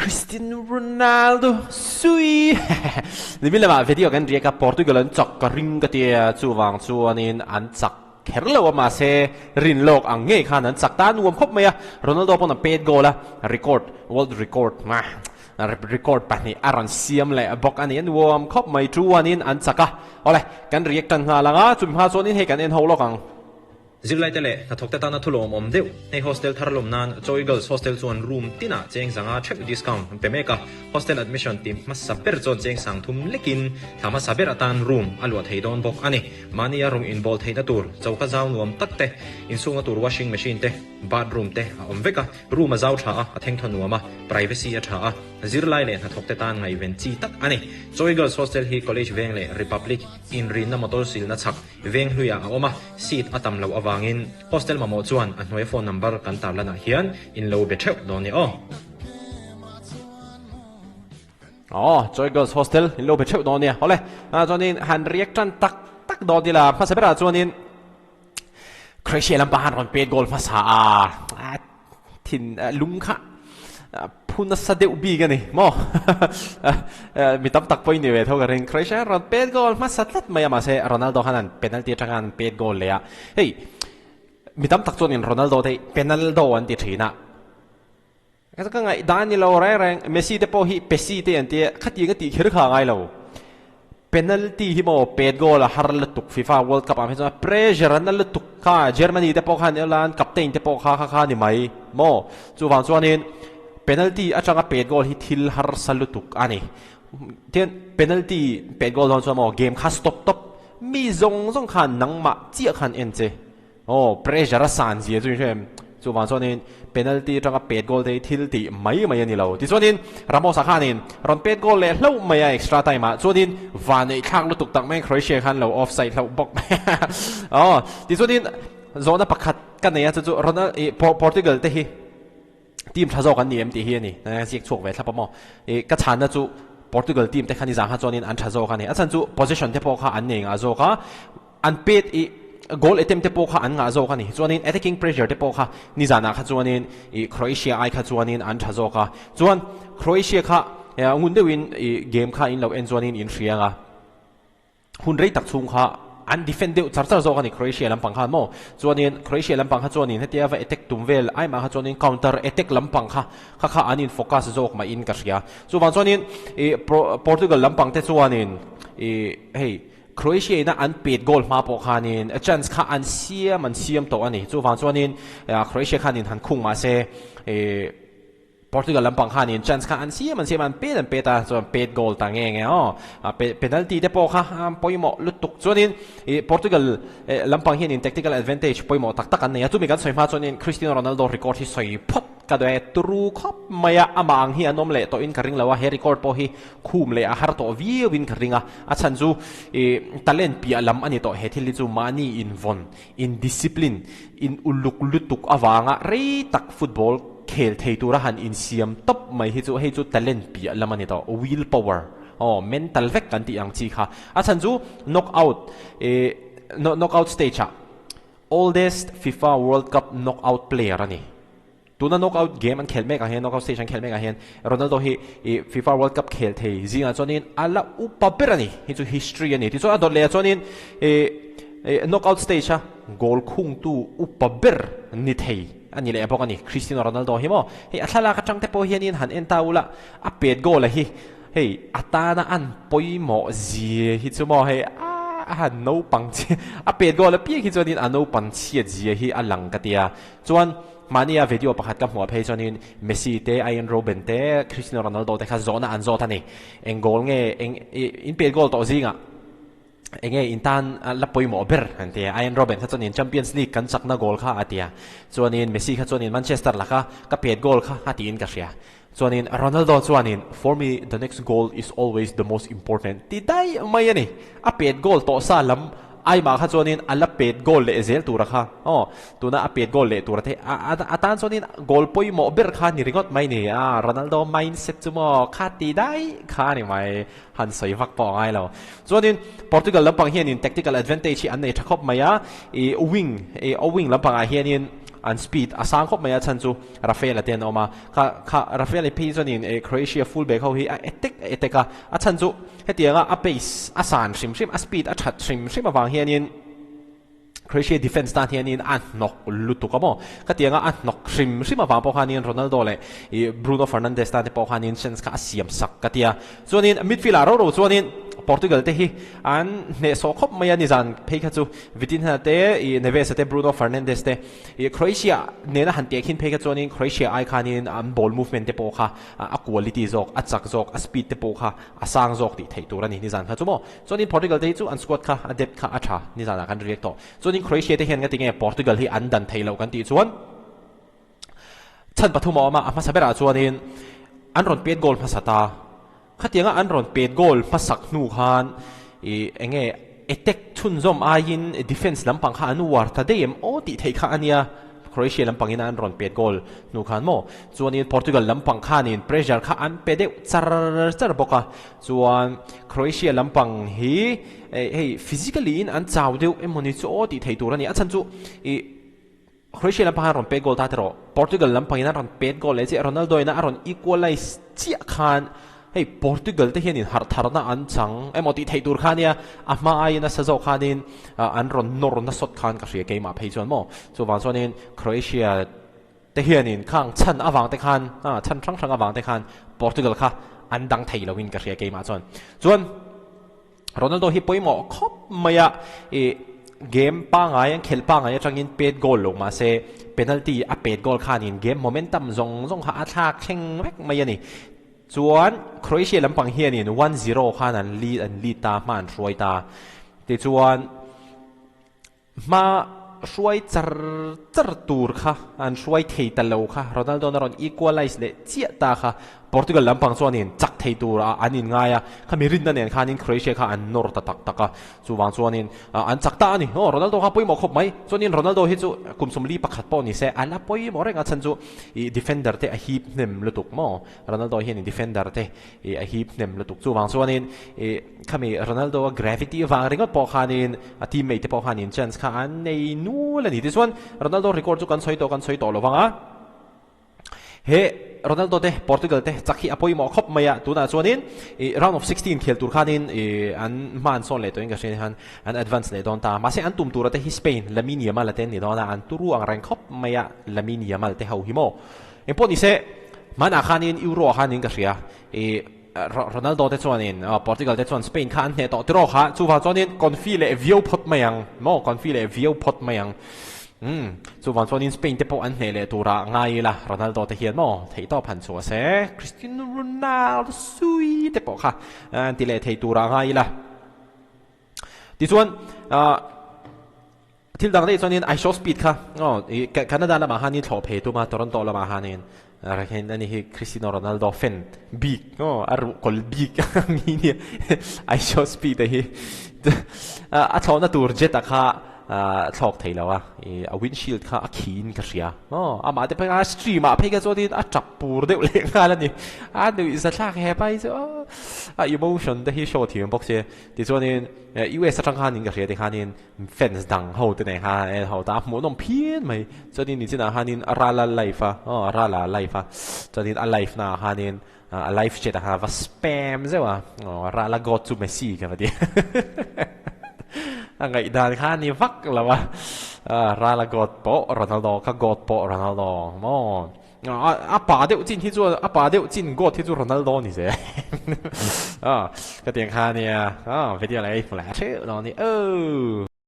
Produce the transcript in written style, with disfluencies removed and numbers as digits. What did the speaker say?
Cristiano Ronaldo sui Nimin lamah video kan riak a Portugal an chak ka ring ka tia chuvang chuanin an chak kher lo a mahse rin lawk ang ngei khan an chak ta nuam khawp mai a Ronaldo pawn a pet goal a record world record record pahnih a rawn siam leh bawk a ni a nuam khawp mai 2-1 in an chak a awle kan react tan nghal ang a chumi hma chuanin hei kan en ho lawk ang. Zirlaite leh hnathawkte tana thulawm awm deuh. Hei hostel thar lawm nan Choi Girls Hostel chuan room tinah cheng zanga theuh discount an pe mek a, hostel admission ti hmasa ber chuan cheng sang thum lekin thla hmasa ber atan room a luah thei dawn bawk a ni. Mahnia rawng inbawl theihna tur choka zau nuam tak te, inchhunga tur washing machine te, bathroom te a awm vek a, room a zau tha a, a thengthaw nuam a, privacy a tha a, zirlai leh hnathawkte tan ngaihven chi tak a ni. Choi Girls Hostel hi College Veng leh Republic inrinna motor silna chhak Veng hluiah a awm a, seat a tam loh avangin hostel mamawh chuan a hnuai phone number kan tarlanah hian in lo be theuh dawn nia aw. Aw, Joy Girls Hostel in lo be theuh dawn nia. Awle, chuanin han react tan tak tak dawn ila hmasa berah chuanin Croatia lampang han rawn pet goal hmasa a, Thin lung kha phu nasa deuh bik a ni maw? Mi tam tak pawhin ni ve tho ka ring. Croatia hian rawn pet goal hmasa tlat mai a, mahse Ronaldo khan an penalty atanga an pet goal leh a. Hei, mi tam tak chuanin Ronaldo te hi Penaldo an ti thin a. Ka ngaihdan ni lo reng reng, Messi te pawh hi Pessi te an ti a, khatiang a tih kher kha a ngai lo. Penalty hi maw pet goal a har lutuk FIFA World Cup ah phei chuan pressure a na lutuk kha Germany te pawh khan ila an captain te pawh kha kha kha ni mai maw chuvang chuanin penalty atanga pet goal hi thil harsa lutuk a ni tian penalty pet goal dawn chuan maw game kha stop tawp mi zawng zawng khan nangmah chiah khan en che. Aw, pressure a san zia chu inhre em? Chuvang chuanin penalty atanga pet goal te hi thil tih mai mai a ni lo. Tichuanin Ramos-a khanin rawn pet goal leh hlauh mai a extra time ah. Chuanin vanneih thlak lutuk tak mai Croatia khan lo offside hlauh bawk mai a. Aw, tichuanin zawhna pakhat ka nei a chu chu Ronald ih Portugal te hi team tha zawk an ni em tih hi a ni. Ziak chhuak ve thlap a maw? Ih ka chhanna chu Portugal team te khan i zang kha chuanin an tha zawk a ni. A chhan chu position te pawh kha an nei ngah zawk a. An pet i goal attempt te pawh kha an ngah zawk a ni. Chuanin attacking pressure te pawh kha nizanah kha chuanin i Croatia ai kha chuanin an tha zawk a. Chuan Croatia kha ngun deuhin i game kha in lo en chuanin in hria ang a. Hun rei tak chhung kha an defend deuh char char zawk a ni Croatia lampang khan maw. Chuanin Croatia lampang kha chuanin hetia va attack tum vel ai mah kha chuanin counter attack lampang kha kha kha an in focus zawk mah in ka hria. Chuvang chuanin i Portugal lampang te chuanin i hei Croatia ina an pet goal hma pawh khanin chance kha an siam an siam tawh a ni. Chuvang chuanin Croatia khanin han khung mahse Portugal lampang khanin chance kha an siam an siam a, an pet an pet a, chuan pet goal ta nge nge aw. Penalty te pawh kha pawimawh lutuk chuanin Portugal lampang hianin tactical advantage pawimawh tak tak an nei a. Chumi kan sawi hma chuanin Cristiano Ronaldo record hi sawi phawt ka duh e. Turu khawp mai a, amah ang hi an awm leh tawhin ka ring lo a, he record pawh hi Khum leh a har tawh viau in ka ring a, a chhan chu ih talent piah lam a ni tawh he thil hi chu mahni invawn, in discipline, in uluk lutuk avanga rei tak football khel thei tura han insiam tawp mai hi chu hei chu talent piah lam a ni tawh, will power aw mental vek kan tih ang chi kha. A chhan chu knock out ih knock out stage ah oldest FIFA World Cup knock out player a ni. Tuna knockout game an khelh mekah hian, knockout stage an khelh mekah hian Ronaldo hi ih FIFA World Cup khel thei zingah chuanin a la upa ber a ni. Hi chu history a ni. Tichuan a dawt lehah chuanin ih ih knockout stage a goal khungtu upa ber ni thei a ni leh bawk a ni. Cristiano Ronaldo hi maw? Hei a thlalak atang te pawh hianin han en ta ula a pet goal a hi hei a tana an pawimawh zia hi chu maw hei a han naupang chhiat a pet goal apiang hi chuanin a naupang chhiat zia hi a lang ka tia. Chuan mahnia video pakhat ka hmuh phei chuanin Messi te, Ian Robben te, Cristiano Ronaldo te kha zawhna an zawt a ni. Eng goal nge eng in pet goal tawh zingah eng nge in tan la pawimawh ber an ti a. Ian Robben kha chuanin Champions League kan chakna goal kha a ti a. Chuanin Messi kha chuanin Manchester laka ka pet goal kha a tiin ka hria. Chuanin Ronaldo chuanin For me the next goal is always the most important ti daih mai a ni. A pet goal tawh sa lam aimah kha chuanin a la pet goal leh zel tura kha aw tuna a pet goal leh tura te a tan chuanin goal pawimawh ber kha ni ringawt mai ni a Ronaldo mindset chu maw kha ti daih kha a ni mai han sawi vak pawh a ngai lo. Chuanin Portugal lampang hianin tactical advantage hi an nei tha khawp mai a i wing i wing lampangah hianin. an speed a sang khawp mai a chhan chu Rafael-a te an awm a, kha kha Rafael-a phei chuanin eh Croatia full back ho hi a attack a attack a, a chhan chu hetianga a pace a san hrim hrim a speed a that hrim hrim avang hianin Croatia defence tan hianin a hnawk lutuk a maw? Khatianga a hnawk hrim hrim avang pawh khanin Ronaldo leh ih Bruno Fernandes tan te pawh khanin chance kha a siam sak ka ti a. Chuanin midfield ah ro ro chuanin Portugal te hi an hnehsawh khawp mai a nizan phei kha chu Vitinha te ih Neves te Bruno Fernandes te ih Croatia nena han teh khin phei kha chuanin Croatia ai khanin an ball movement te pawh kha a quality zawk a chak zawk a speed te pawh kha a sang zawk tih theih tur a ni nizan kha chu maw. Chuanin Portugal te hi chu an squad kha a depth kha a tha nizanah kan react tawh. Chuanin Croatia te hian nga tinge Portugal hi an dan thei loh kan tih chuan chhan pathum a awm a, a hmasa berah chuanin an rawn pet goal hmasa ta. Khatianga an rawn pet goal hmasak hnu khan ih enge attack chhunzawm aiin defence lampang kha an uar ta daih em aw tih theih kha a nia. Croatia lampang in an rawn pet goal hnu khan maw chuanin Portugal lampang khanin pressure kha an pe deuh char char bawk a. Chuan Croatia lampang hi hei physically in an chau deuh emawni chu aw tih thei tur a ni. A chhan chu ih Croatia lampang an rawn pet goal ta tiraw Portugal lampang in an rawn pet goal leh chiah Ronaldo in a rawn equalize chiah khan hei Portugal te hian in harh tharna an chang emaw tih theih tur kha ania a hma aiin nasa zawk khanin an rawn nawr nasawt khan ka hria keimah phei chuan maw. Chuvang chuanin Croatia Te hianin khang chhan avang te khan, chhan hrang hrang avang te khan Portugal kha an dang thei loin ka hria keimah chuan. Chuan Ronaldo hi pawimawh khawp mai a, ih game pangai an khelh pangai atangin pet goal lo mahse penalty a pet goal khanin game momentum zawng zawng kha a thlak thleng vek mai a ni. Chuan Croatia lampang hianin 1-0 khan an lead an lead ta hma an hruai ta. Tichuan. Hma hruai char char tur kha an hruai thei ta lo kha Ronaldo na rawn equalize leh chiah ta kha Portugal lampang chuanin chak thei tur a an inngai a, khami rinna nen khanin Croatia kha an nawr ta tak tak a, chuvang chuanin an chak ta a ni. Aw Ronaldo kha pawimawh khawp mai, chuanin Ronaldo hi chu kum 41 pawh ni se a la pawimawh reng a chhan chu ih defender te a hip hnem lutuk maw Ronaldo hianin defender te ih a hip hnem lutuk chuvang chuanin ih Khami Ronaldo a gravity vang ringawt pawh khanin a teammate te pawh khanin chance kha an nei nual a ni. Tichuan Ronaldo record chu kan sawi tawh kan sawi tawh lovang a, he Ronaldo te Portugal te chak hi a pawimawh khawp mai a, tunah chuanin ih round of 16 khel tur khanin ih an hma an sawn leh tawhin ka hria khan an advance leh dawn ta. Mahse an tum tura te hi Spain Lamine Yamal a te an ni dawn a, an turu ang reng khawp mai a Lamine Yamal te ho hi maw. Engpawh nise hmanah khanin Euro ah khanin ka hria ih Ronaldo te chuanin Portugal te chuan Spain kha an hneh tawh tiraw kha, chuvang chuanin confi leh viau phawt mai ang maw, confi leh viau phawt mai ang. Umm, chuvang chuanin Spain te pawh an hneh leh turah ngai ila Ronaldo te hian maw theih tawp han chhuah se, Cristiano Ronaldo sui te pawh kha an ti leh thei turah ngai ila. Tichuan Thil dang daih chuanin I show speed kha aw i Canada lamah khanin thlawh phei tum a, Toronto lamah khanin Rahen ani hi Cristiano Ronaldo fan bik aw a ruh kawl bik mi nia I show speed a hi a thlawhna tur jet a kha thlawk thei lo a i a windshield kha a khiin ka hria aw amah te phei kha stream ah phei kha chuanin a tap pur deuh leh nghal a ni a nuih zathlak hepa hi chu aw a emotion te hi show thiam bawk se tichuanin US atang khanin ka hria tikhanin Fans dang ho te nen khan en ho ta a hmuhnawm phian mai chuanin nichinah khanin a rala live a aw a rala live a chuanin a live naah khanin a live chat ah khan a va spam zeuh a aw rala god chu Messi ka va ti a ngaihdan kha a ni vak lo a rala god pawh Ronaldo ka god pawh Ronaldo maw. A pa deuh chin hi chuan a pa deuh chin goat hi chu Ronaldo ni se a ka tiang kha nia video leh ei hmu leh theuh lo ni oh.